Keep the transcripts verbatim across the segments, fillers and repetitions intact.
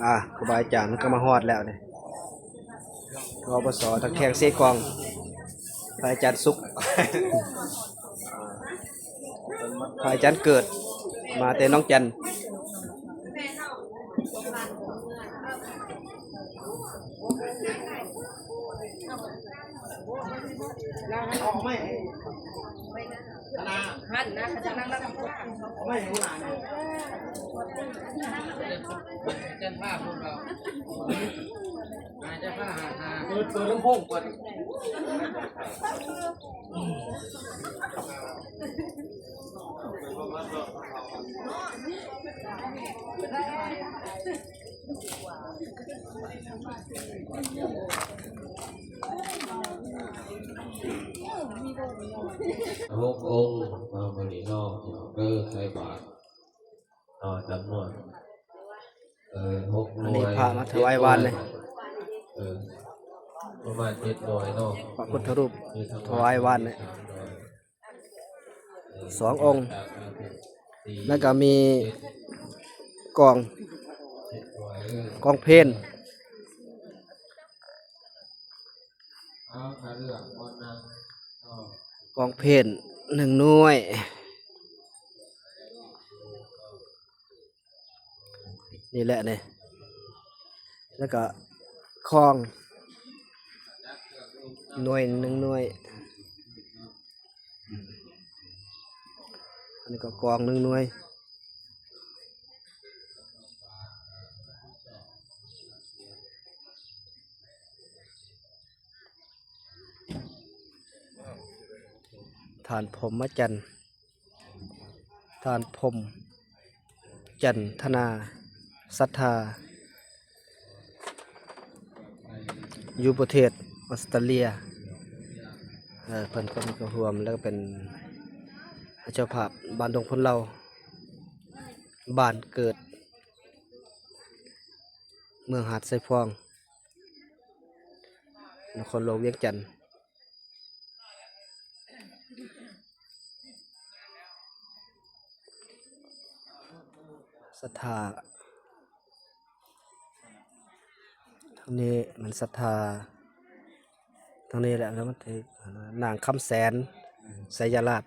อ่า ครูบาอาจารย์ก็มาฮอดแล้วเนี่ย กปส ตะแคงเซกอง พระอาจารย์สุข พระอาจารย์เกิด มาแต่น้องจัน เปิด เปิดลำโพงก่อน หกองค์ มามื้อนี้เนาะ เด้อ ใส่บาตร เนาะ จำนวน เออ หกหน่วย อันนี้พระมาถวายวานเลย เออ ประมาณเจ็ดหน่วยเนาะ พระพุทธรูป มีทั้งหมด ถวายวานเนี่ย สององค์ แล้วก็มีกอง กองเพล กองเพลหนึ่งหน่วย นี่แหละเนี่ย แล้วก็คอง หน่วยหนึ่งหน่วย อันนี้ก็กองหนึ่งหน่วย ท่านพรหมจันทร์ ท่านพรหมจันทนา ศรัทธา อยู่ประเทศออสเตรเลีย เอ่อ เพิ่นก็มีก็ร่วม แล้วก็เป็นเจ้าภาพบ้านดงพลเล่า บ้านเกิด เมืองหาดทรายฟอง นครหลวงเวียงจันทน์ ศรัทธา ทางนี้มันศรัทธา ทางนี้แหละ แล้วมันถือนางคำแสน ไสยราช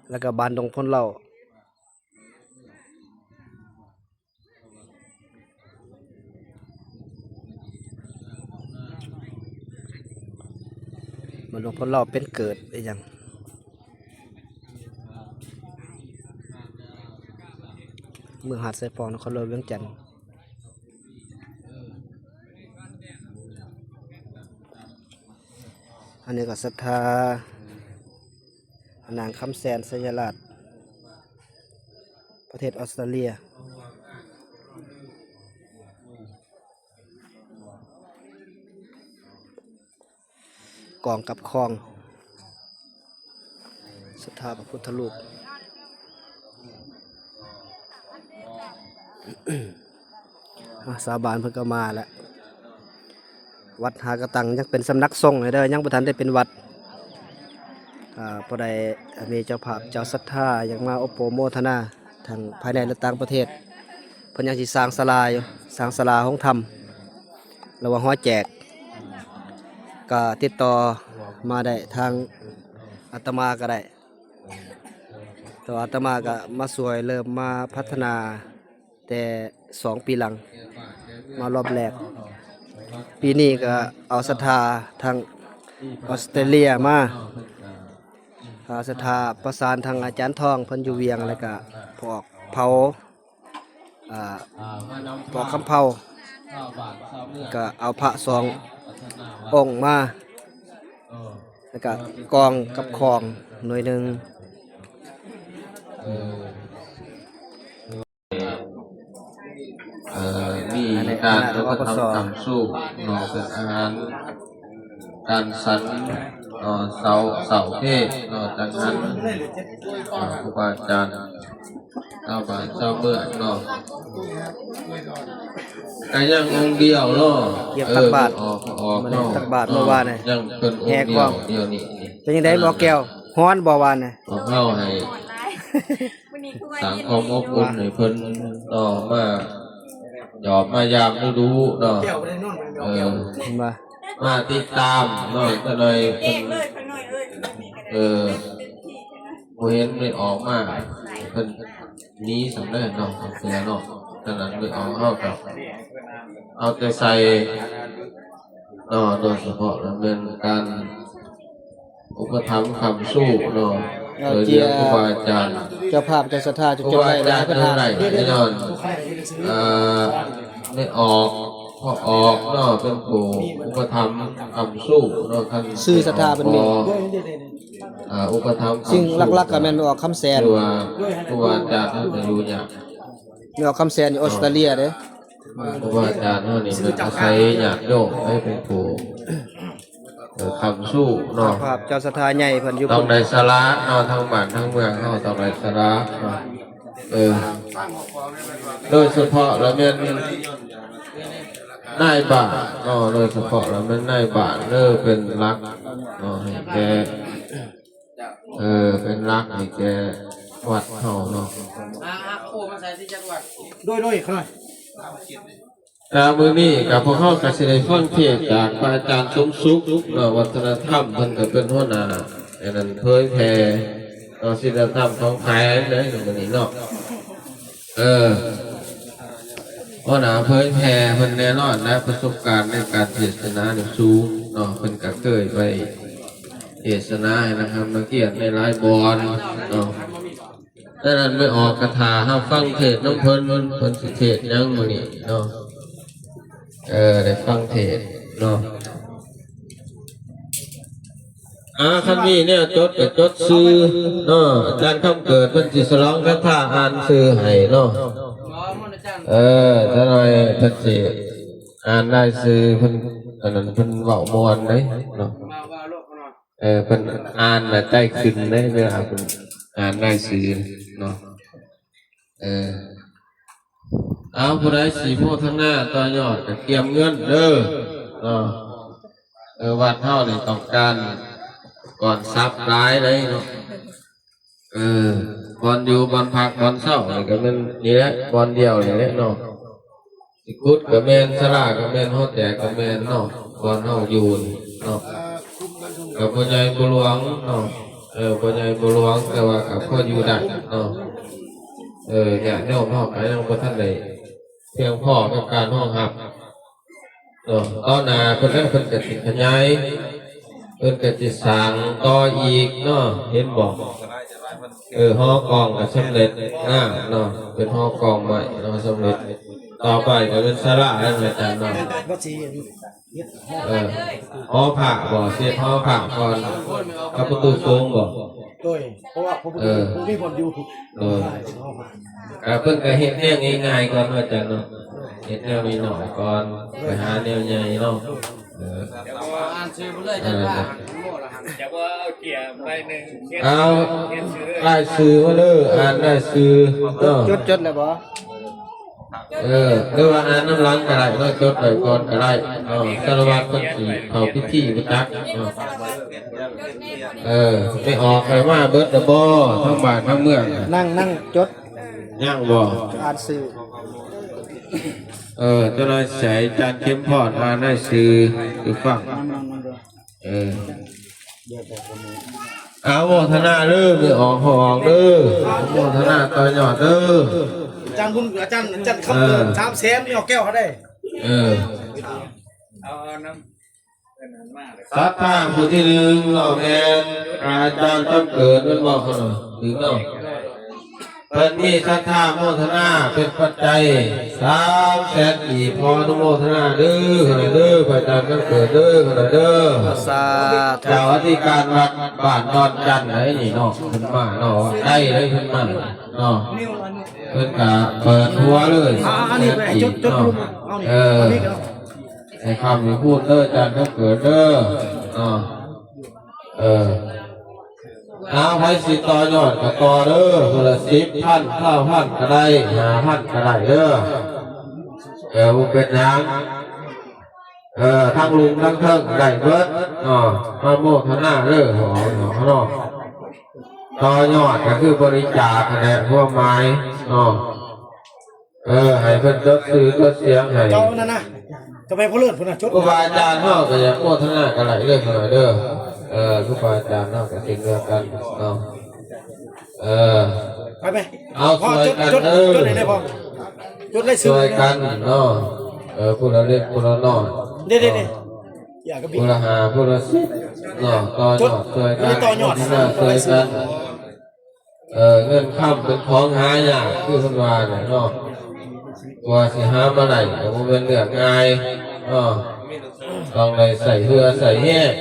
แล้วก็บ้านดงพลเล่า บ้านดงพลเล่าเป็นเกิดอีหยัง เมืองหาดทรายฟอง นครหลวงเวียงจันทน์ อันนี้ก็ศรัทธานางคำแสน ไสยราช ประเทศออสเตรเลีย กองกับคอง ศรัทธาพระพุทธรูป อ่ะ สาบานเพิ่นก็มาแล้ว วัดหากระตังยังเป็นสำนักสงฆ์อยู่เด้อ ยังบ่ทันได้เป็นวัด อ่า ผู้ใดมีเจ้าภาพเจ้าศรัทธาอยากมาอนุโมทนา ทั้งภายในและต่างประเทศ เพิ่นยังสิสร้างศาลาอยู่ สร้างศาลาโฮงธรรม หรือว่าหอแจก ก็ติดต่อมาได้ทางอาตมาก็ได้ แต่ว่าอาตมาก็มาช่วยเริ่มมาพัฒนาแต่สองปีหลัง มารอบแรก ปีนี้ก็เอาศรัทธาทางออสเตรเลียมา เอาศรัทธาประสานทางอาจารย์ทอง เพิ่นอยู่เวียง แล้วก็พวกเผ่า อ่า พวกคำเผ่า ก็เอาพระสององค์มา แล้วก็กองกับคองหน่วยหนึ่ง เอ่อ มี อันนี้ การ คณะ รปส ทำตำสู้เนาะ เป็นอาหารการสันเนาะ เสา เสาเทศเนาะ จากนั้นเนาะ ครูบาอาจารย์ชาวบ้านชาวเมืองเนาะ ก็ยังองค์เดียวเนาะ เกียรติตักบาตร เออ ออก ออก มื้อนี้ เนาะ ตักบาตรเมื่อวานนี่ ยังเป็นองค์เดียว แห่ของ เดียวนี่ เป็นจั่งใด๋ บ่แก้ว ฮ้อนบ่วานนี่ ต้องเข้าให้ มื้อนี้คือว่า สร้างความอบอุ่นให้เพิ่นเนาะ มาหยอบมายามดูๆเนาะ แก้วบ่ได้นอน เออ เห็นบ่ มาติดตามเนาะ จักหน่อย แจ้งเลย เพิ่น เพิ่นน้อยเอ้ย เออ เต็มที่นะ บ่เห็นได้ออกมา เพิ่นหนีสำเร็จเนาะ เสียเนาะ ฉะนั้นได้ออก เฮาก็เอาแต่ใส่เนาะ โดยเฉพาะแล้วแม่นการ อุปถัมภ์ค้ำชูเนาะ เอา โดยเรียน เจีย ครูบาอาจารย์ เจ้าภาพเจ้าศรัทธา ครูบาอาจารย์ เจ้าภาพ เท่าไหร่แน่นอน เอ่อ ได้ออก พ่อออกเนาะ เป็นผู้อุปถัมภ์ค้ำชูเนาะ ท่าน ชื่อศรัทธาเป็น พ่อ อ่า อุปถัมภ์ สิ่งหลักๆก็แม่นแม่ออกคำแสน คือว่าครูบาอาจารย์ท่านจะอยู่ยาก แม่ออกคำแสนอยู่ออสเตรเลียเด้ ครูบาอาจารย์เฮานี่ก็อาศัยญาติโยมให้เป็นผู้ เอ่อ ค้ำชูเนาะ เจ้าภาพเจ้าศรัทธาใหญ่เพิ่นอยู่ ต้องได้สละเนาะ ทั้งบ้านทั้งเมืองเฮาต้องได้สละเนาะ เออ โดยเฉพาะแล้วแม่นนายบ้านเนาะ โดยเฉพาะแล้วแม่นนายบ้านเด้อ เป็นหลักเนาะ ให้แก่ เออ เป็นหลักให้แก่วัดเฮาเนาะ อ่า อ่า โอ้ มาใส่ที่จังหวัด โดย โดย ขน่อย อ่า มื้อนี้ก็พวกเฮาก็สิได้ฟังเทศน์จากพระอาจารย์สมสุขเนาะ วัฒนธรรม เพิ่นก็เป็นหัวหน้า อันนั้นเผยแผ่เนาะ ศีลธรรมของแขวงเด้อมื้อนี้เนาะ เออ หัวหน้าเผยแผ่เพิ่นแน่นอนนะ ประสบการณ์ในการเทศนานี่สูงเนาะ เพิ่นก็เคยไปเทศนาให้นะครับ นักเรียนในหลายบ่อนเนาะ ดังนั้นแม่ออกก็ถ่ารับฟังเทศน์นำเพิ่น เพิ่นสิเทศน์หยังมื้อนี้เนาะ เออ ได้ฟังเทศน์เนาะ อ่า คันมีแนวจดก็จดชื่อเนาะ อาจารย์คำเกิดเพิ่นสิสลองคาถาอ่านชื่อให้เนาะ เออ จักหน่อยเพิ่นสิอ่านรายชื่อเพิ่น อันนั้นเพิ่นเว้าม่วนเด้เนาะ เออ เพิ่นอ่านแล้วใจขึ้นเด้ เวลาเพิ่นอ่านรายชื่อเนาะ เออ เอา ผู้ใดสิโมทนาต่อยอดก็เตรียมเงินเด้อเนาะ เออ วัดเฮานี่ต้องการก่อนทรัพย์หลายเลยเนาะ เออ บ่อนอยู่ บ่อนพัก บ่อนเซานี่ก็แม่นนี่แหละ บ่อนเดียวนี่แหละเนาะ สิขุดก็แม่น ศาลาก็แม่น หอแตกก็แม่นเนาะ บ่อนเฮาอยู่นี่เนาะ ก็บ่ใหญ่บ่หลวงเนาะ เออ บ่ใหญ่บ่หลวง แต่ว่าก็พออยู่ได้เนาะ เออ ญาติโยมเฮาก็ยังบ่ทันได้เพียงพอกับการรองรับเนาะ ต่อหน้าเพิ่นแล้วเพิ่นก็สิขยาย เพิ่นก็สิสร้างต่ออีกเนาะ เห็นบ่ เออ หอกองก็สำเร็จงามเนาะ เป็นหอกองไม้เนาะ สำเร็จ ต่อไปก็เป็นศาลาแล้วอาจารย์เนาะ วัดศรี เออ หอพระบ่ เฮ็ดหอพระก่อน กับประตูโค้งบ่ โดย เพราะว่าผม เออ ผมมีบ่อนอยู่ เออ เออ เพิ่นก็เฮ็ดแนวง่ายๆก่อนเนาะอาจารย์เนาะ เฮ็ดแนวน้อยๆก่อน ไปหาแนวใหญ่เนาะ เออ เดี๋ยวอ่านชื่อเพิ่นเลย เออ อาจารย์ว่า เดี๋ยวว่าเอาเกียร์ไปหนึ่ง เอา เขียนชื่อ รายชื่อมาเด้อ อ่านรายชื่อเนาะ จด จดแล้วบ่ เออ หรือว่าอ่านนำหลังก็ได้เนาะ จดไว้ก่อนก็ได้เนาะ สารวัตรเพิ่นสิเข้าพิธีบ่จักเนาะ เออ ไปออกไปมาเบิดแล้วบ่ ทั้งบ้านทั้งเมือง นั่ง นั่งจด ยังบ่ อ่านชื่อ เออ เจ้านายใส อาจารย์เข้มพร อ่านรายชื่อ คือฟัง นั่ง นั่ง นั่ง เออ เอาโมทนาเด้อ ไปออกพอออกเด้อ โมทนาต่อยอดเด้อ อาจารย์บุญ อาจารย์ อาจารย์คำเกิด เออ สามแสน นี่เอาแก้วเขาได้ เออ เอา เอาน้ำ ศรัทธาผู้ที่หนึ่ง เราแม่นอาจารย์คำเกิด แม่นบ่ เขาหน่อย ถึงเนาะ เพิ่นมีศรัทธาโมทนาเป็นปัจจัย สามแสน กีบ ขออนุโมทนาเด้อ ขนาดเด้อ พระอาจารย์คำเกิดเด้อ ขนาดเด้อ สาธุ เจ้าอธิการวัดบ้านดอนจันทน์ไหนนี่เนาะ เพิ่นมาเนาะ ได้เลยเพิ่นมาเนาะ เพิ่นก็เปิดหัวเลย อ่า อันนี้ไปจด จด เนาะ ลงมา เอานี่ เออ อันนี้ก็ ให้คำให้พูดเด้อ อาจารย์คำเกิดเด้อ เนาะ เออ เอา ไผสิต่อยอดก็ต่อเด้อ คนละสิบพัน เก้าพัน ก็ได้ ห้าพัน ก็ได้เด้อ เออ บ่เป็นหยัง เออ ทั้งลุงทั้งเทิงได้เบิด เนาะ มาโมทนาเด้อ หอ หอ เนาะ ต่อยอดก็คือบริจาคนั่นแหละความหมายเนาะ เออ ให้เพิ่นจดชื่อจดเสียงให้ เจ้านั่นนะ เจ้าไปผู้เลิศพุ่นน่ะ จด ครูบาอาจารย์เฮาก็อยากโมทนากันหลายเรื่องหน่อยเด้อ เออ ครูบาอาจารย์เฮาก็เช่นเดียวกันเนาะ เออ ไปไหม เอา พ่อ ช่วยกัน จด จด เด้อ จดไหนเนี่ยพ่อ จดรายชื่อ ช่วยกันเนาะ เออ ผู้ละเล็กผู้ละน้อย เด้ๆๆ เนาะ อยากกระบี่ ผู้ละห้าผู้ละสิบเนาะ ต่อยอด จด ช่วยกัน ไม่ได้ต่อยอด โมทนาช่วยกัน เออ เงินคำเป็นของหายาก คือเพิ่นว่าน่ะเนาะ กว่าสิหามาได้ก็บ่แม่นเรื่องง่ายเนาะ ต้องได้ใช้เหื่อใช้แฮง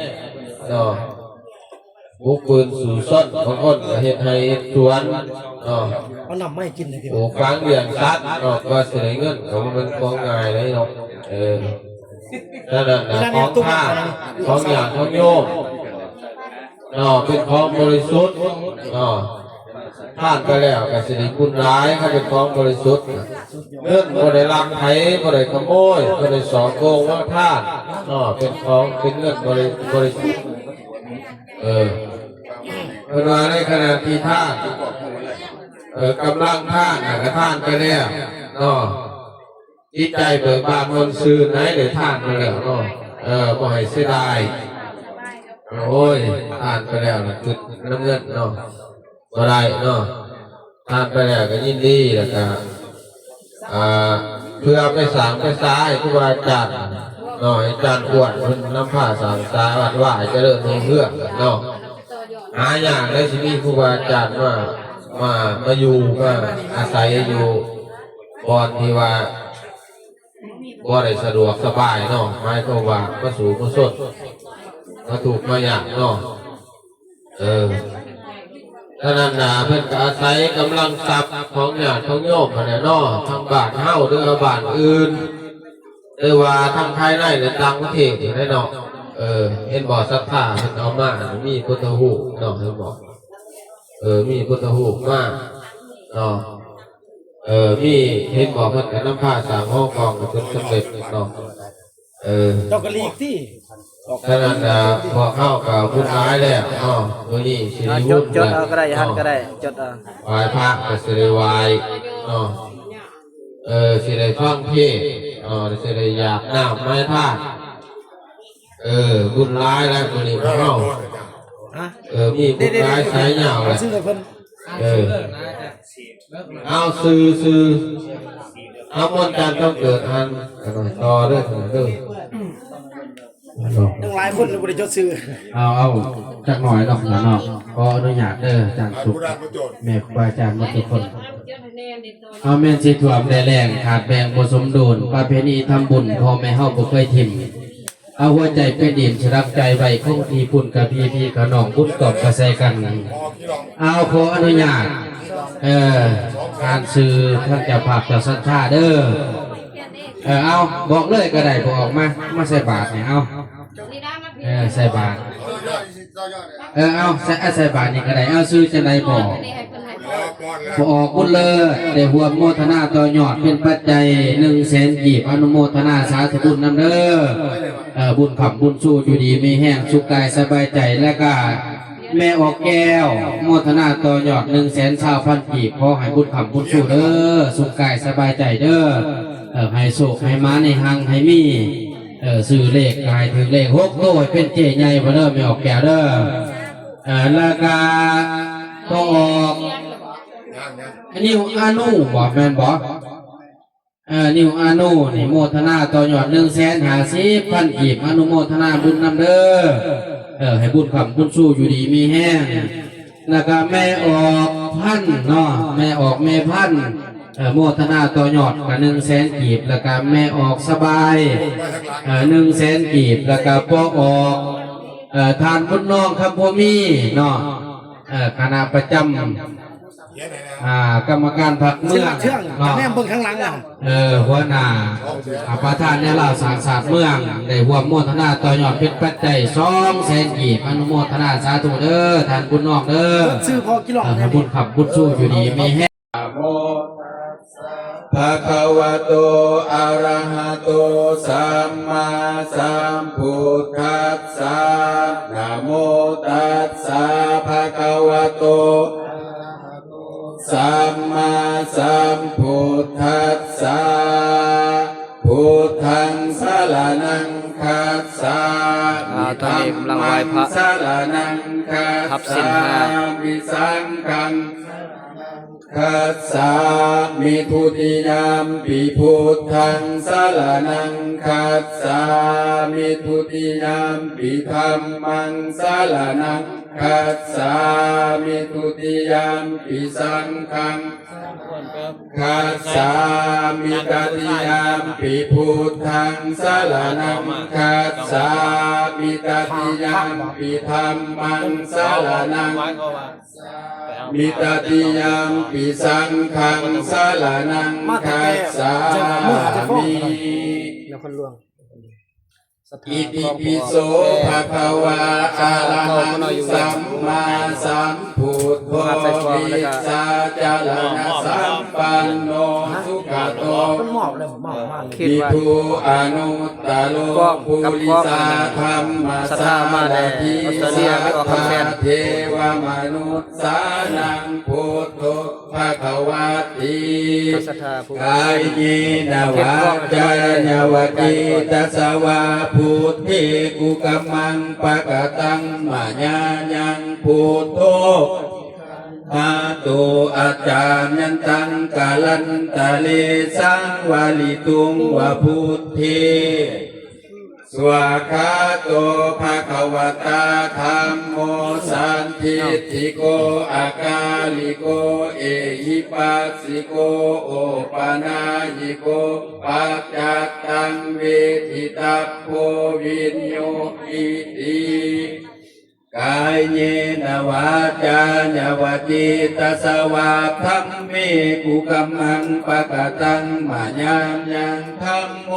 เนาะ บุกปืนสู้ซน บางคนก็เฮ็ดไร่เฮ็ดสวนเนาะ เอาน้ำมาให้กินเลยที ปลูกฝังเลี้ยงสัตว์เนาะ กว่าสิได้เงินก็บ่แม่นของง่ายเลยเนาะ เออ ฉะนั้นน่ะ ของทาน ของญาติของโยม เนาะ เป็นของบริสุทธิ์เนาะ ทานไปแล้วก็สิได้บุญหลาย ถ้าเป็นของบริสุทธิ์ เงินบ่ได้ลักไผ บ่ได้ขโมย บ่ได้สอโกงมาทานเนาะ เป็นของ เป็นเงินบริ บริสุทธิ์ เออ เพิ่นว่าในขณะที่ทาน เออ กำลังทานน่ะก็ทานไปแล้วเนาะ จิตใจเบิกบานม่วนซื่น ไหนได้ทานมาแล้วเนาะ เออ บ่ให้เสียดาย โอ้ย ทานไปแล้วนะ คือน้ำเงินเนาะ บ่ได้เนาะ ทานไปแล้วก็ยินดี แล้วก็ อ่า เพื่อไปสร้างไปสาให้ครูบาอาจารย์เนาะ ให้อาจารย์อ้วนเพิ่นนำพาสร้างสาวัดวาให้เจริญรุ่งเรืองเนาะ หายากเลยสิมีครูบาอาจารย์มา มา มาอยู่ มาอาศัยอยู่บ่อนที่ว่า บ่ได้สะดวกสบายเนาะ หมายความว่ามาสู่มาซน มาทุกข์มายากเนาะ เออ ฉะนั้นน่ะ เพิ่นก็อาศัยกำลังทรัพย์ของญาติของโยมนั่นแหละเนาะ ทั้งบ้านเฮาหรือว่าบ้านอื่น หรือว่าทั้งภายในและต่างประเทศอยู่ได้เนาะ เออ เห็นบ่ ศรัทธาเพิ่นเอามา มีพุทธรูปเนาะ เห็นบ่ เออ มีพุทธรูปมาเนาะ เออ มี เห็นบ่ เพิ่นก็นำพาสร้างหอกองให้เพิ่นสำเร็จเนาะ เออ เจ้าก็หลีกติ ฉะนั้นน่ะ พวกเฮาก็บุญหลายแล้วเนาะ มื้อนี้สิ อ่า ได้ จ บุ ด ญ จด แล้ว เอาก็ได้ หันก็ได้ จดเอา ไหว้พระก็สิได้ไหว้เนาะ เออ สิได้ฟังเทศน์เนาะ สิได้หยาดน้ำไม้พระ เออ บุญหลายแล้วมื้อนี้พวกเฮา ฮะ เออ มีบุญหลายสายยาวแล้ว ชื่ออะไรเพิ่น เออ เอาชื่อ ชื่อ เอามนต์การต้องเกิดอัน ต่อเด้อ ต่อเด้อ ตั้งหลายคนเลยบ่ได้จดชื่อ เอา เอา จักหน่อยเนาะ เนาะ ขออนุญาตเด้อ อาจารย์สุข แม่ครูบาอาจารย์หมดทุกคน เอาแม่นสิท่วมได้แล้ง ขาดแบ่งบ่สมดุล ประเพณีทำบุญพ่อแม่เฮาบ่เคยถิ่ม เอาหัวใจเป็นดิน สลักใจไว้คงที่ พุ่นกะพี่ พี่กะน้อง บุญกอบกะใส่กัน เอาขออนุญาต เอ่อ อ่านชื่อท่านเจ้าภาพเจ้าศรัทธาเด้อ เออ เอา บอกเลยก็ได้ บ่ออกมา มาใส่บาตรเนี่ย เอา เออ ใส่บาตร เออ เอา ใส่ เอา ใส่บาตรนี่ก็ได้ เอา ชื่อจังใดพ่อ พ่อออกบุญเลิศ ได้ร่วมโมทนาต่อยอดเป็นปัจจัยหนึ่งแสนกีบ อนุโมทนาสาธุบุญนำเด้อ เออ บุญค้ำบุญชูอยู่ดีมีแฮง สุขกายสบายใจ และก็แม่ออกแก้ว โมทนาต่อยอดหนึ่งแสนซาวพันกีบ ขอให้บุญค้ำบุญชูเด้อ สุขกายสบายใจเด้อ เออ ให้โชคให้หมาน ให้ฮังให้มี เออ ซื้อเลขก็ให้ถืกเลขหกโต ให้เป็นเจ๊ใหญ่บ่เด้อ แม่ออกแก้วเด้อ เออ แล้วก็พ่อออก นิวอานุบ่ แม่นบ่ เออ นิวอานุนี่โมทนาต่อยอดหนึ่งแสนห้าสิบพันกีบ อนุโมทนาบุญนำเด้อ เออ ให้บุญค้ำบุญชูอยู่ดีมีแฮง แล้วก็แม่ออกพันเนาะ แม่ออกแม่พัน เออ โมทนาต่อยอดก็หนึ่งแสนกีบ แล้วก็แม่ออกสบาย เออ หนึ่งแสนกีบ แล้วก็พ่อออก เออ ท่านบุญน้องคำพวมีเนาะ เออ คณะประจำ อ่า กรรมการพรรคเมือง เชื่อง เนาะ แนมเบิ่งข้างหลังอ่ะ เออ หัวหน้า อ่า ประธานแนวร่วมสร้างชาติเมือง ได้ร่วมโมทนาต่อยอดเป็นปัจจัยสองแสนกีบ อนุโมทนาสาธุเด้อ ท่านบุญน้องเด้อ ชื่อพ่อกี่หล่อง เออ ให้บุญค้ำบุญชูอยู่ดีมีแฮง นะโมตัสสะ ภะคะวะโต อะระหะโต สัมมาสัมพุทธัสสะ นะโมตัสสะ ภะคะ วะโต สัมมาสัมพุทธัสสะ พุทธังสรณังคัจฉามิ อ่า ตอนนี้กำลังไหว้พระ ธัมมังสรณังคัจฉามิ รับศีลห้า สังฆังคัจฉามิ ทุติยมปิพุทธังสรณังคัจฉามิ ทุติยมปิธัมมังสรณังคัจฉามิ ทุติยมปิสังฆังคัจฉามิ ตติยมปิพุทธังสรณังคัจฉามิ ตติยมปิธัมมังสรณัง มิ ตติยมปิสังฆังสรณังคัจฉามิ นครหลวง อิติปิโสภะคะวา อะระหังสัมมาสัมพุทโธ วิชชาจรณะสัมปันโน สุขโต มันมอบเลยผมมอบมากเลย คิด วิ ว่า ทู อนุตตโร กล้อง ปุริสา กับกล้อง ธัมมะ ศรัทธามาแต่ สารถี ออสเตรเลีย สัพพะ ไปออกคอนเสิร์ต เทวมนุษสานังพุทโธภะคะวาติ ศรัทธาผู้ กายเยนะวาจายวาจีตสวา พุทเทกุกัมมังปะกะตังมะยายังพุทโธ หาตุอาจายันตังกาลันตะเลสังวาลิตุงวาพุทเท สวากขาโตภะคะวะตาธัมโม สันทิฏฐิโก อากาลิโก เอหิปัสสิโก โอปะนายโก ปัจจัตตังเวทิตัพโพ วิญญูหิติ กายเยนะวาจายวาจีตสวาธัมเมกุกัมมังปะกะตังมะยายังธัมโม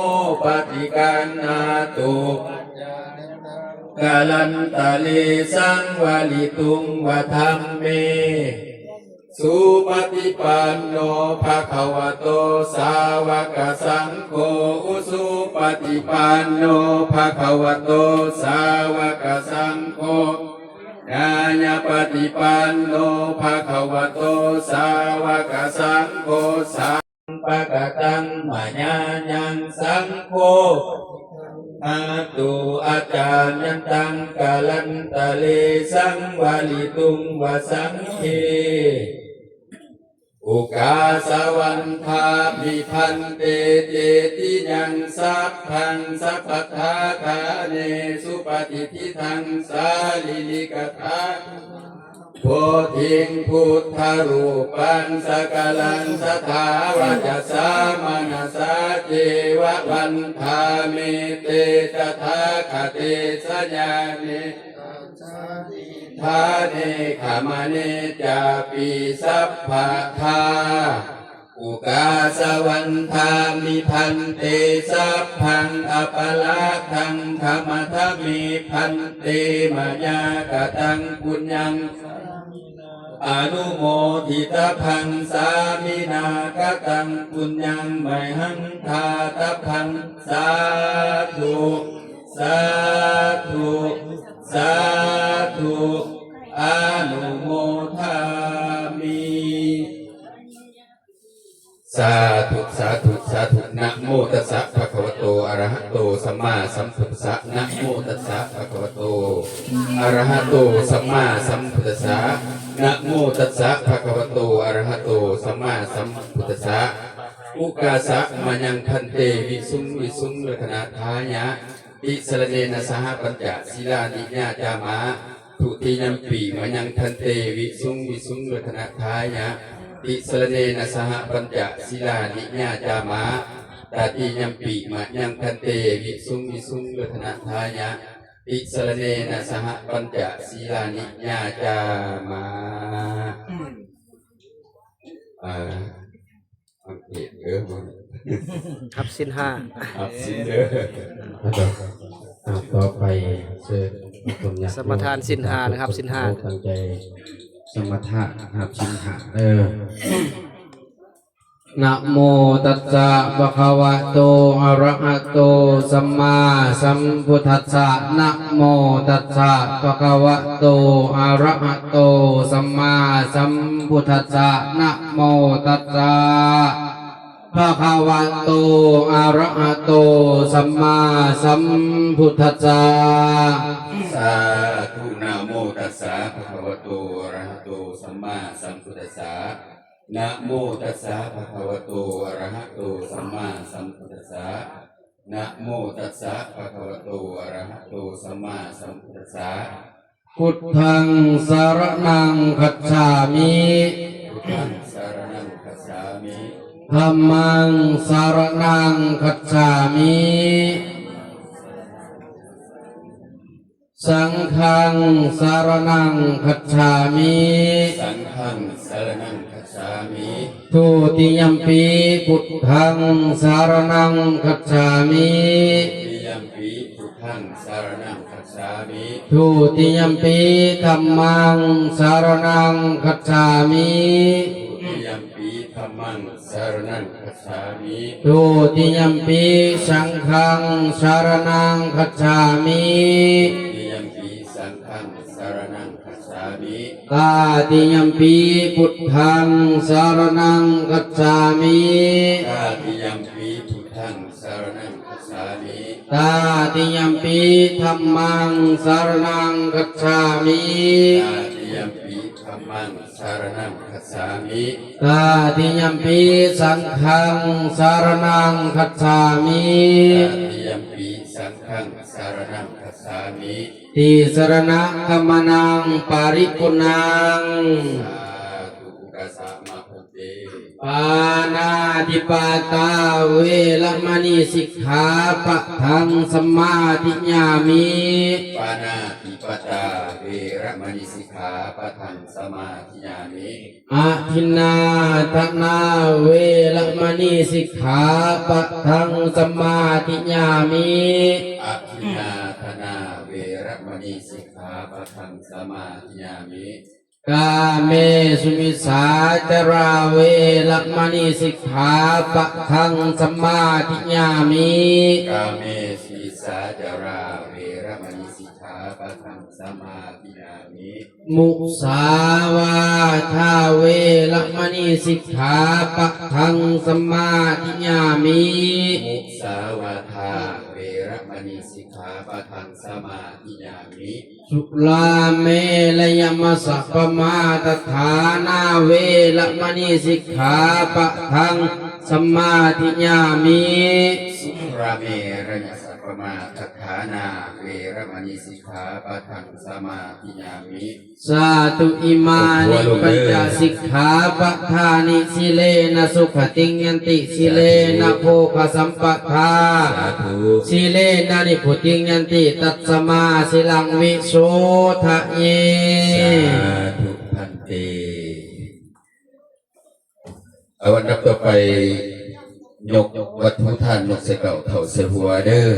ปะฏิกัณหาตุ กาลันตะเลสังวาลิตุงวาธัมเม สุปฏิปันโนภะคะวะโต สาวกสังโฆ อุสุปฏิปันโนภะคะวะโต สาวกสังโฆ ญาญาปฏิปันโนภะคะวะโต สาวกสังโฆ สังปะกะตังมะยายังสังโฆ หาตุอาจายันตังกาลันตะเลสังวาลิตุงวาสังเค อุกาสะวันทามิภันเต เจติยังสัพพังสัพพะทาทาเน สุปฏิทิทังสาลีลิกะทา โพธิงพุทธรูปังสะกะลังสัทธาวะจะสามะนะสาเจวะวันทาเม เตตถาคะเตสะญาเน ทาเนขะมะเนจาปิสัพพะทา อุกาสะวันทามิภันเต สัพพังอะปะราทังขะมะทะเมภันเต มะยากะตังปุญญัง อนุโมทิตะพังสามินากะตังปุญญังมะหังทาตะพัง สาธุ สาธุ สาธุ อนุโมทามิ สาธุ สาธุ สาธุ นะโมตัสสะภะคะวะโต อะระหะโต สัมมาสัมพุทธัสสะ นะโมตัสสะภะคะวะโต อะระหะโต สัมมาสัมพุทธัสสะ นะโมตัสสะภะคะวะโต อะระหะโต สัมมาสัมพุทธัสสะ อุกาสะมะยังภันเต วิสุงวิสุงรัตนะทายะ ติสะระเนนะสะหะปัญจะสีลานิยาจามะ ทุติยมปิมะยังภันเต วิสุงวิสุงรัตนะทายะ ติสะระเนนะสะหะปัญจะสีลานิยาจามะ ตติยมปิมะยังภันเต วิสุงวิสุงรัตนะทายะ ติสะระเนนะสะหะปัญจะสีลานิยาจามะ อ่า อังกฤษเด้อ ครับศีลห้า ครับศีลเด้อ ครับ อ่ะ ต่อไปเชิญพระคุณญาติโยม สมาทานศีลห้านะครับ ศีลห้า ตั้งใจสมาทานนะครับ ศีลห้าเด้อ นะโมตัสสะภะคะวะโต อะระหะโต สัมมาสัมพุทธัสสะ นะโมตัสสะภะคะวะโต อะระหะโต สัมมาสัมพุทธัสสะ นะโมตัสสะภะคะวะโต อะระหะโต สัมมาสัมพุทธัสสะ สาธุ นะโมตัสสะภะคะวะโต อะระหะโต สัมมาสัมพุทธัสสะ นะโมตัสสะภะคะวะโต อะระหะโต สัมมาสัมพุทธัสสะ นะโมตัสสะภะคะวะโต อะระหะโต สัมมาสัมพุทธัสสะ พุทธัง สะระณัง คัจฉามิ พุทธัง สะระณัง คัจฉามิ ธัมมัง สะระณัง คัจฉามิ สังฆัง สะระณัง คัจฉามิ สังฆัง สะระณัง คัจฉามิ ทุติยัมปิ พุทธัง สะระณัง คัจฉามิ ทุติยัมปิ พุทธัง สะระณัง คัจฉามิ ทุติยัมปิ ธัมมัง สะระณัง คัจฉามิ ทุติยัมปิ ธัมมัง สะระณัง คัจฉามิ ทุติยัมปิ สังฆัง สะระณัง คัจฉามิ ทุติยัมปิ สังฆัง สะระณัง คัจฉามิ ตาติยัมปิ พุทธัง สะระณัง คัจฉามิ ตาติยัมปิ พุทธัง สะระณัง คัจฉามิ ตาติยัมปิ ธัมมัง สะระณัง คัจฉามิ ตาติยัมปิ ธัมมัง สะระณัง คัจฉามิ ตาติยัมปิ สังฆัง สะระณัง คัจฉามิ ตาติยัมปิ สังฆัง สะระณัง คัจฉามิ ติสะระณะขะมะนัง ปะริปุณณัง สาธุ อุตตะสะมะ พันเต ปาณาติปาตา เวระมะณี สิกขาปะทัง สะมาธิยามิ ปาณาติปาตา เวระมะณี สิกขาปะทัง สะมาธิยามิ อะทินนาทานา เวระมะณี สิกขาปะทัง สะมาธิยามิ อะทินนาทานา เวระมะณี สิกขาปะทัง สะมาธิยามิ กาเมสุมิจฉาจารา เวระมะณี สิกขาปะทัง สะมาธิยามิ กาเมสุมิจฉาจารา เวระมะณี สิกขาปะทัง สะมาธิยามิ มุสาวาทา เวระมะณี สิกขาปะทัง สะมาธิยามิ มุสาวาทา เวระมะณี สิกขาปะทัง สะมาธิยามิ สุราเมรยะมัชฌะปะมาทฐานา เวระมะณี สิกขาปะทัง สะมาธิยามิ สุราเมรยะมัชฌะปะมาทฐานา เวระมะณี สิกขาปะทัง สะมาธิยามิ สาธุ อิมานิ ปัญจสิกขาปะทานิ สีเลนะสุขะติงยันติ สีเลนะโภคะสัมปะทา สาธุ สีเลนะนิพพุติงยันติ ตัสมาสีลังวิโสทะเย สาธุ พันเต เอาอันดับต่อไป ยกวัตถุทาน ยกใส่เก้า เท่าใส่หัวเด้อ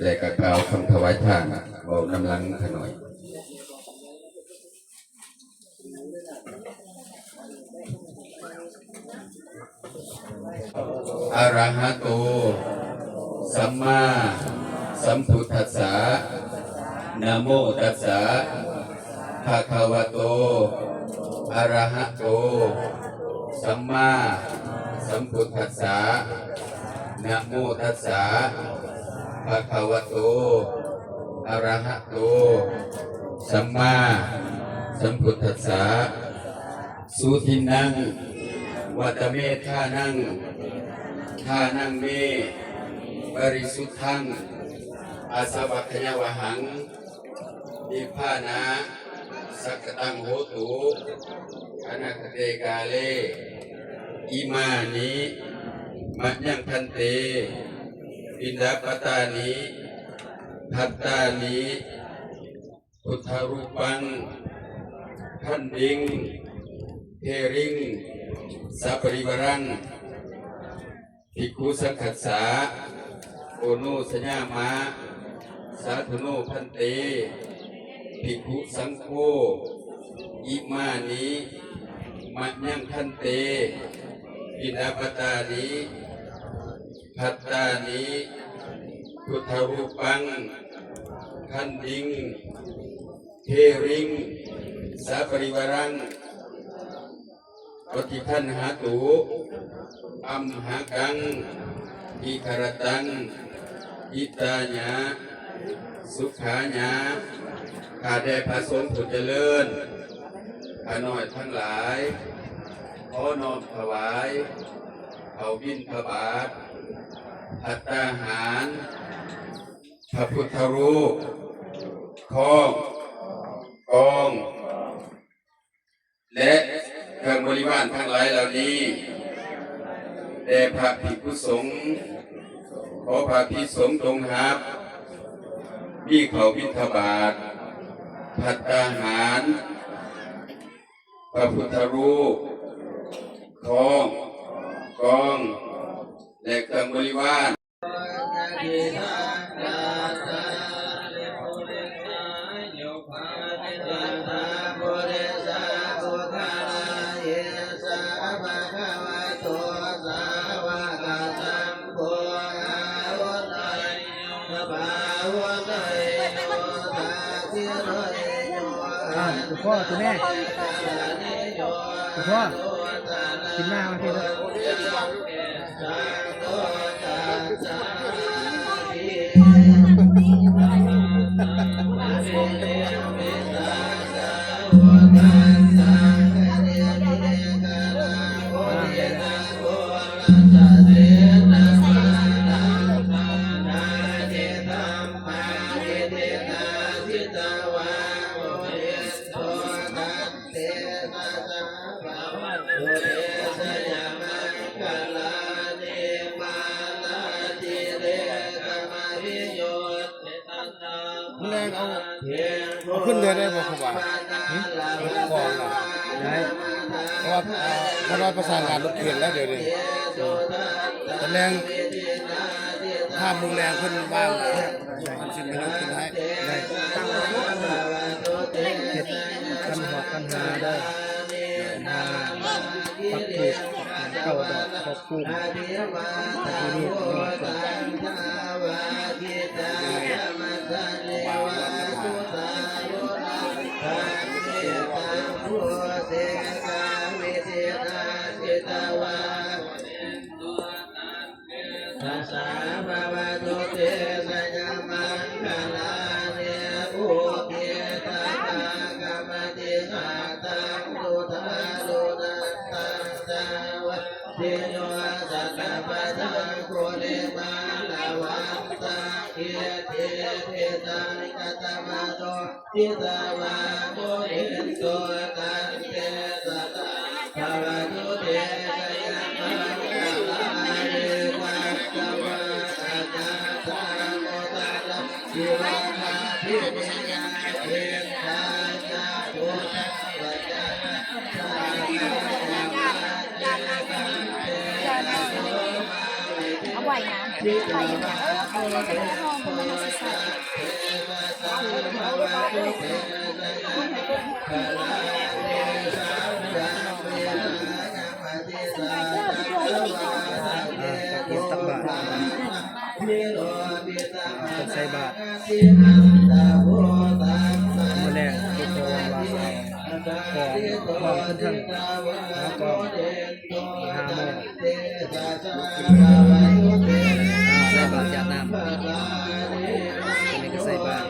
และก็กล่าวคำถวายทาน เว้านำหลังขะน้อย อะระหะโต สัมมาสัมพุทธัสสะ นะโมตัสสะ ภะคะวะโต อะระหะโต สัมมาสัมพุทธัสสะ นะโมตัสสะ ภะคะวะโต อะระหะโต สัมมาสัมพุทธัสสะ สุทินนัง วัตเมทานัง ทานังเม ปริสุทธัง อาสวัคคยาวหัง นิพพานะ สักกตังโหตุ อนาคเตกาเล อิมานิ มะยังพันเต ปิณฑปาตานิ ภัตตานิ พุทธรูปัง ขันธิง เทริง สปริวารัง ภิกขุสังฆัสสะ โอโนชยามะ สาธุโนพันเต ภิกขุสังโฆ อิมานิ มะยังพันเต ปิณฑปตานิ ภัตตานิ พุทธรูปัง ขันติง เทริง สาปริวารัง ปฏิคันหาตุ อัมหากัง อิคารตัง อิตาญะ สุขาญะ ข้าแต่พระสงฆ์ผู้เจริญ ข้าน้อยทั้งหลาย ขอน้อมถวาย ข้าวบิณฑบาต ภัตตาหาร พระพุทธรูป คล้อง กอง และเครื่องบริวารทั้งหลายเหล่านี้ แด่พระภิกขุสงฆ์ ขอพระภิกขุสงฆ์จงรับ มีข้าวบิณฑบาต ภัตตาหาร พระพุทธรูป คล้อง กอง และเครื่องบริวาร อ่าคุณพ่อคุณแม่ คุณพ่อ กินหน้ามาทีละ มันแรงเอา เอาขึ้นเลยได้บ่ครูบา หึ รถกองน่ะ ได้ เพราะว่า เอ่อ เพราะว่าประสานงานรถเข็นแล้วเดี๋ยวนี้ ตอนแรง ภาพมุงแรงเพิ่นว่างแล้ว ได้ มันสิไปลงทุนให้ ได้ เฮ็ดคันหอกคันหาได้ หาปักธูปเก้าดอก ขอบคุณ ทีนี้รอดก่อน Sassa bhavatu te jayamaṅgalāni. Ukkhittakhaggamatihatthasudāruṇantaṃ dhāvantiyojanapathaṅgulimālavantaṃ iddhībhisaṅkhatamano jitavā munindo taṃ tejasā bhavatu te jayamaṅgalāni. Tasmā rakkhaṇatthā mudaraṃ iva gabbhinīyā, khiḍḍāya duṭṭhavacanaṃ jānātha เอาไหวนะ ไปอยู่นะ เออ เอาไปเลย ห้องมันไม่น่าสิใส่ อ่า ตักบาตร อ่า ใส่บาตร มื้อแรก ทุกคนว่าสิเอาของ ของขึ้นเทิง แล้วก็ ห้าโมง ใส่บาตรหยาดน้ำ อันนี้ก็ใส่บาตร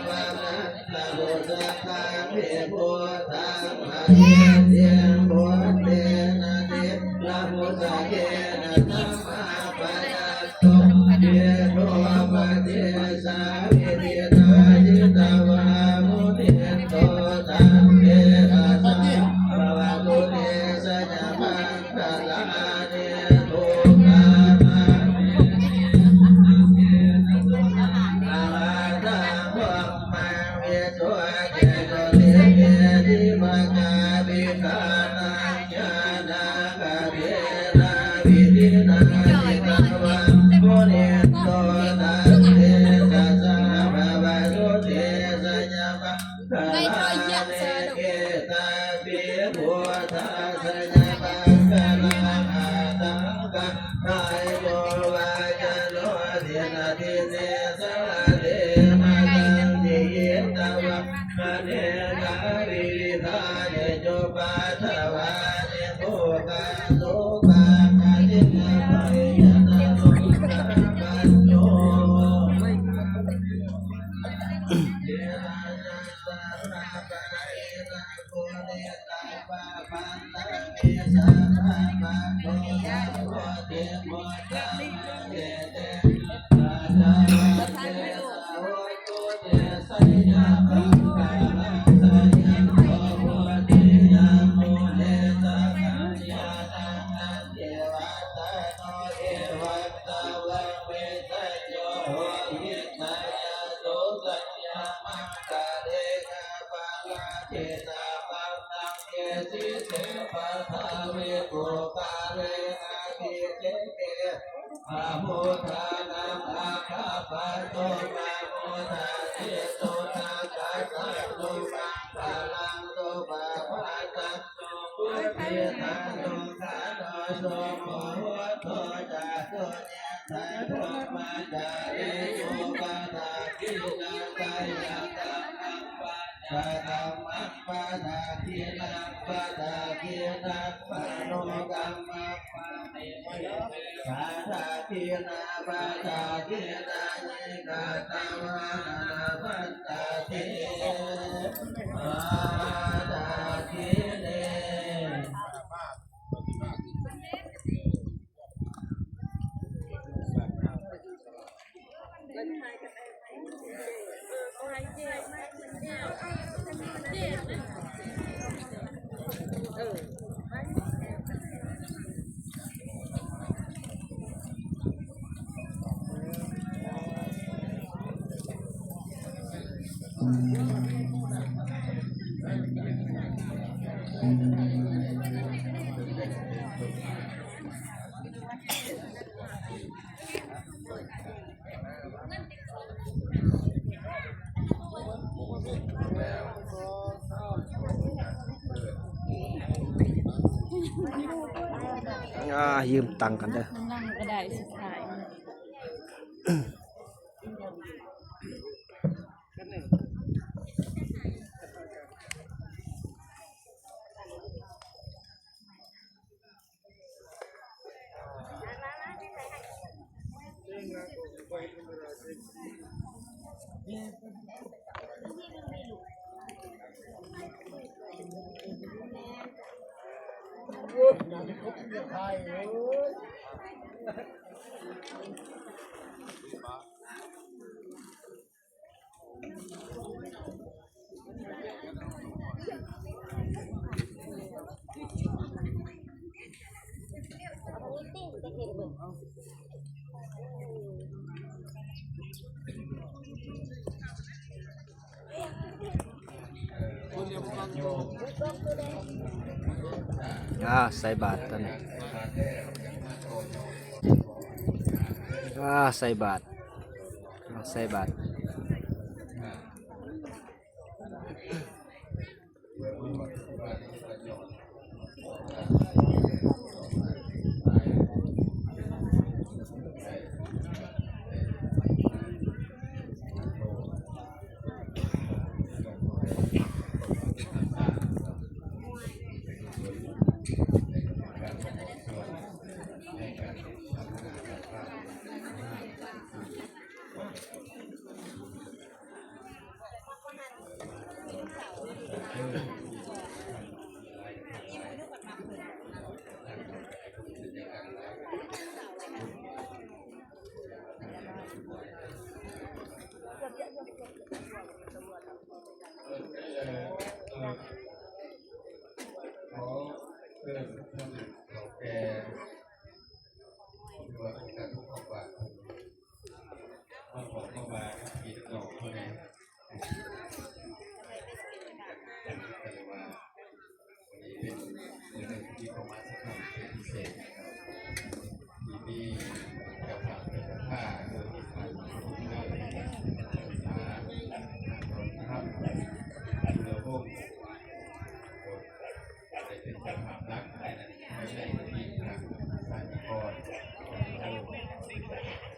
Kay Troy Jack sa ano. อ่า ยืมตังค์กันเด้อ นั่งก็ได้สุดท้าย อ่า ใส่บาตรตอนนี้ อ่า ใส่บาตร อ่า ใส่บาตร ขอเชิญท่านเฒ่าแก่ ที่ว่าเป็นการทุกข์ของบาท มาบอกมาว่าพี่น้องเท่านั้น แต่ว่าวันนี้เป็นมื้อหนึ่งที่เข้ามาสักครั้งเป็นพิเศษนะครับ ที่มีเจ้าภาพเป็นเจ้าภาพ โดยที่ผ่านมาทุกท่านนะครับ เพื่อวง ได้เป็นเจ้าภาพหลักในนั้น ไม่ใช่ที่ทางสถานีก่อน ได้เป็นเจ้าภาพหลาย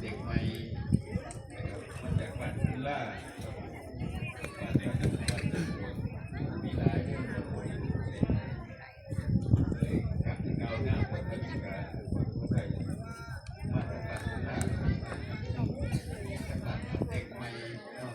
เด็กใหม่นะครับ มาจากบ้านศิลา บ้านบ้านบ้านมีหลายเรื่องครับผม เลยครับ ก้าวหน้าบนกติกา มาจากบ้านศิลา เด็กใหม่เนาะ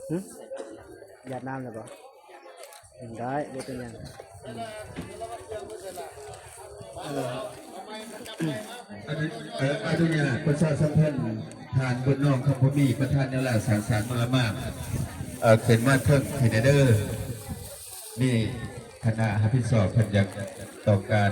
หึ หยาดน้ำเลยบ่ ได้ บ่เป็นหยัง อืม เออ อันนี้ เอ่อ อนุญาตประชาสัมพันธ์ ท่านบุญน้องคำบ่มี ประธานแนวร่างสร้างสรรค์มลมาม เอ่อ ขึ้นมาเทิงให้แหน่เด้อ นี่คณะรับผิดชอบเพิ่นอยากต้องการ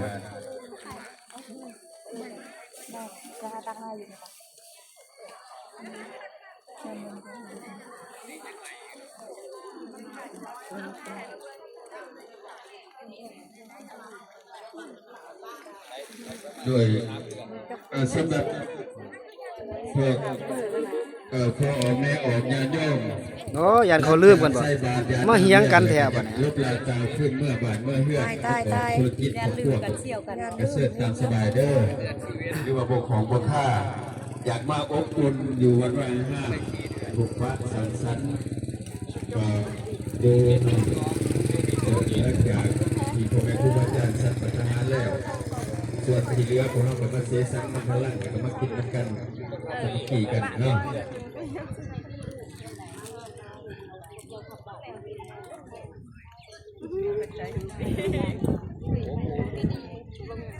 ด้วย เอ่อ สำหรับพวก เอ่อ พ่อออกแม่ออกญาติโยม โอ้ ย่านเขาลืมกันบ่ ใส่บาตรญาติ มาเฮียงกันแท้บัดนี้ ลบลาตาขึ้นเมื่อบ้านเมื่อเฮือน ตาย ตาย ประกอบ ตาย ธุรกิจ อย่าลืมกัน ครอบครัว เสี่ยวกัน กระเสริฐตามสบายเด้อ หรือว่าพวกของพวกข้า อยากมาอบอุ่นอยู่วัดวาอาหาร พบปะสังสรรค์ ก็ดูหลังจากที่พ่อแม่ครูบาอาจารย์สันปัตหารแล้ว ส่วนที่เหลือพวกเราก็มาเสสังมันพลังก็มากินนำกัน สามัคคีกันเนาะ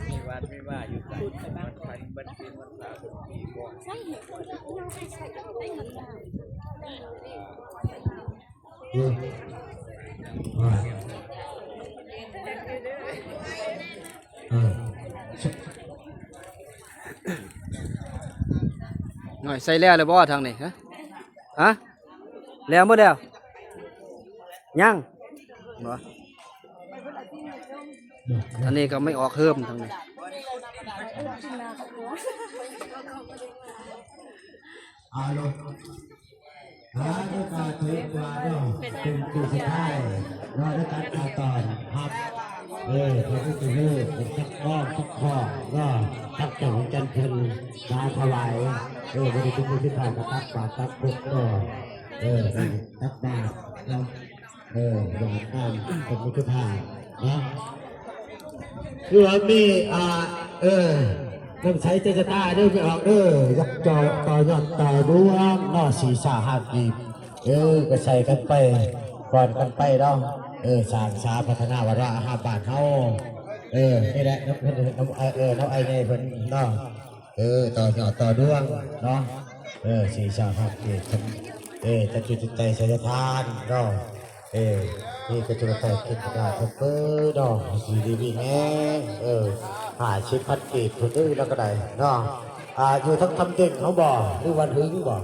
มีวัดมีว่าอยู่ไส วันไทย วันจีน วันลาว วันผีบอก อืม อ่า อ่า หน่อย ใส่แล้วเลยบ่ทางนี้ ฮะ ฮะ แล้วหมดแล้ว ยัง บ่ อันนี้ก็ไม่ออกเพิ่มทางนี้ เอาลง หาโอกาสถือกว่าเนาะ เป็นปีสุดท้ายเนาะ ในการต่อต้อนรับ เออ พระพุทธรูป เป็นจักรก้อนจักรข้อเนาะ จักรแก่นจันทร์เพิ่นมาถวาย เออ บ่ได้เป็นผู้ที่ผ่านมาตักบาตรตักบาตรเนาะ เออ ตักบาตรเนาะ เออ บาตรน้ำเป็นพุทธทาสเนาะ คือว่ามี อ่า เออ น้ำใสใจจะตายเด้อ ไม่ออกเด้อ ยักษ์จอต่อยอดต่อดวงเนาะ สี่สาห้ากีบ เออ ก็ใส่กันไป ก่อนกันไปเนาะ เออ สร้างสาพัฒนาวัดวาอาหารบ้านเฮา เออ นี่แหละ น้ำ น้ำ เออ น้ำไอ้ไงเพิ่นเนาะ เออ ต่อยอดต่อดวงเนาะ เออ สี่สาห้ากีบ เออ จะจุดใจใส่ทานเนาะ เออ นี่ก็จุดใจกินกระดาษเพิ่นเนาะ อยู่ดีมีแฮง เออ ห้าสิบพันกีบ พุ้นเด้อ แล้วก็ได้เนาะ อ่า อยู่ทางคำเต็งเขาบ่ หรือว่าถึงบ่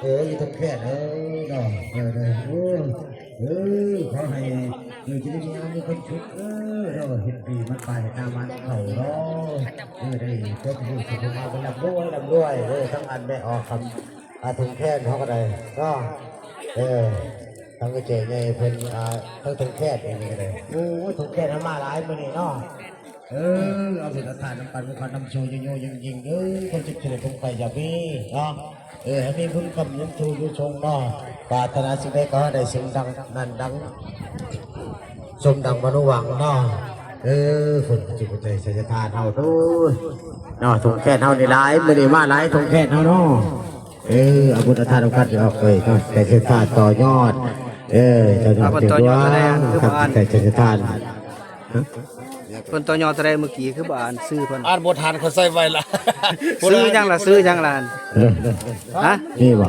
เออ อยู่ทางแพทย์ เออ เนาะ เออ เออ โอ้ เออ ขอให้ เออ จะได้มีงานมีความสุข เออ เนาะ เฮ็ดปีมันไป หน้ามันเข้าเนาะ เออ ได้พบผู้สุขภาพร่ำรวย ร่ำรวย เออ ทั้งอันแม่ออกคำ อ่า ถุงแพทย์เขาก็ได้เนาะ เออ ทั้งกระเจยไงเพิ่น อ่า ทั้งถุงแพทย์เองก็ได้ โอ้ย ถุงแพทย์เอามาหลายมื้อนี้เนาะ เออ เอาบุญเอาทานนำกัน มีความนำโชค ยิ่งๆ ยิ่งๆ เด้อ คนสิบเจ็ดคงไปอย่ามีเนาะ เออ ให้มีบุญกำยังชูอยู่ชงเนาะ ปรารถนาสิ่งใดก็ให้ได้สิ่งดังนั้นดัง สมดังมโนหวังเนาะ เออ คนจิตใจสัจจทานเฮาเด้อเนาะ ทงแขนเฮานี่หลาย มื้อนี้มาหลาย ทงแขนเฮาเนาะ เออ เอาบุญทานองค์ท่านออกเลยเนาะ แต่สัจจทานต่อยอด เออ ต่อยอด เอาบุญต่อยอด เต็มดวง อะไรอ่ะ คือบ้าน แต่สัจจทาน เพิ่นต่อยอดเท่าใดเมื่อกี้ คือบ่อ่านชื่อเพิ่น อ่านบ่ทัน เขาใส่ไว้ละ ชื่อหยังล่ะ ชื่อหยังล่ะ เออ ฮะ นี่บ่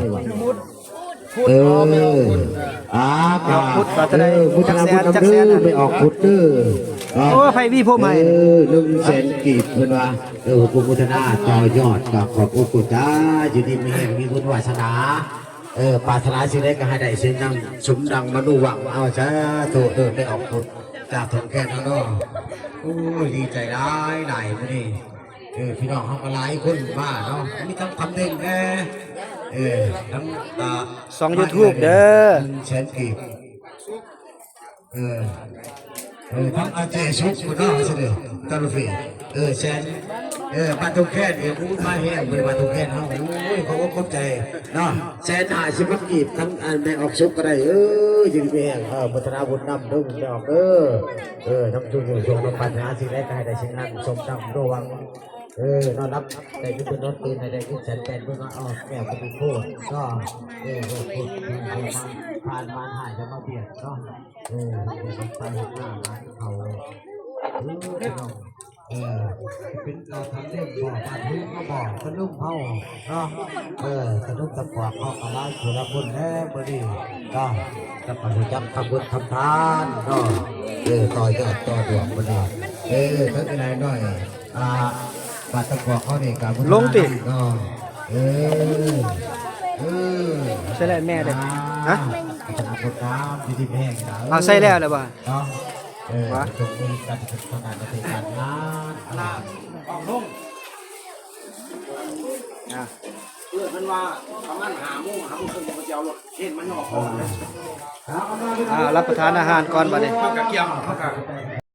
เออ อ่า พุทธก็จะได้ เออ พุทธนาพุทธ จักแสน นำเด้อ จักแสน ไม่ออกพุทธเด้อ โอ้ ไผมีพวกใหม่ เออ หนึ่งแสนกีบเพิ่นว่า เออ ผู้พุทธนาต่อยอด ก็ขอบพระคุณจ้า อยู่ดีมีแฮง มีบุญวาสนา เออ ปรารถนาสิ่งใดก็ให้ได้สิ่งนั้น สมดังมโนหวัง เอา สาธุ เออ ไม่ออกพุทธจากทงแขนเฮาเนาะ โอ้ย ดีใจหลายหลายมื้อนี้ เออ พี่น้องเฮาก็หลายคนมาเนาะ มีทั้งคำเด้งแน่ เออ ทั้ง อ่า ช่อง YouTube เด้อ หนึ่งแสนกีบ เออ เออ ทั้งอาเจสุกเนาะ เสนอตาลุฟี เออ แสน เออ บ้านทงแขน เออ อู้ มาแฮง บริวารทงแขนเฮา โอ้ย ขอบคุณขอบใจเนาะ แสนห้าสิบพันกีบ ทั้งอันแม่ออกสุกก็ได้ เออ ยินดีแฮง เออ พัฒนาบุญนำเด้อ แม่ออกเด้อ เออ น้ำจุ่มอยู่ช่วงน้ำปัญหาสิ่งใดก็ให้ได้สิ่งนั้น สมดังดวง เออ นอนรับได้ที่เป็นนอนตื่นได้ที่แสนแปดเพื่อนว่า อ๋อ แก้วปฏิโภคก็ เออ โอ้โห ผ่านมาหายจะมาเบียดเนาะ เออ เดี๋ยวไปเห็นหน้าร้านเขา เออ พี่น้อง เออ เป็นเราทำเรื่องบ่อบ้านเพื่อนก็บ่อสนุกเฮาเนาะ เออ สนุกตะกวกเขาก็ร้านสุรพลแน่บ่ดีเนาะ จะไปรู้จักทำบุญทำทานเนาะ เออ ต่อยอดต่อดวงบ่ดี เออ ถ้าเป็นไรหน่อย อ่า บาดตะกวกเขานี่ก็บุญ ลงติ เนาะ เออ เออ ใส่แล้วแม่เด้อ อ่า ฮะ ขอบคุณครับ ที่ที่แพงนะ เอาใส่แล้วเลยบ่ เนาะ เออ วะ จงมีการศึกษาการเกษตรการงาน อ่า อ่ะ เพื่อนเพิ่นว่าประมาณห้าโมง ห้าโมงครึ่งเพิ่นจะเอารถเข็นมาย่อก่อน อ่า รับประทานอาหารก่อนบัดนี้ ข้าวกระเกียม ข้าวกระ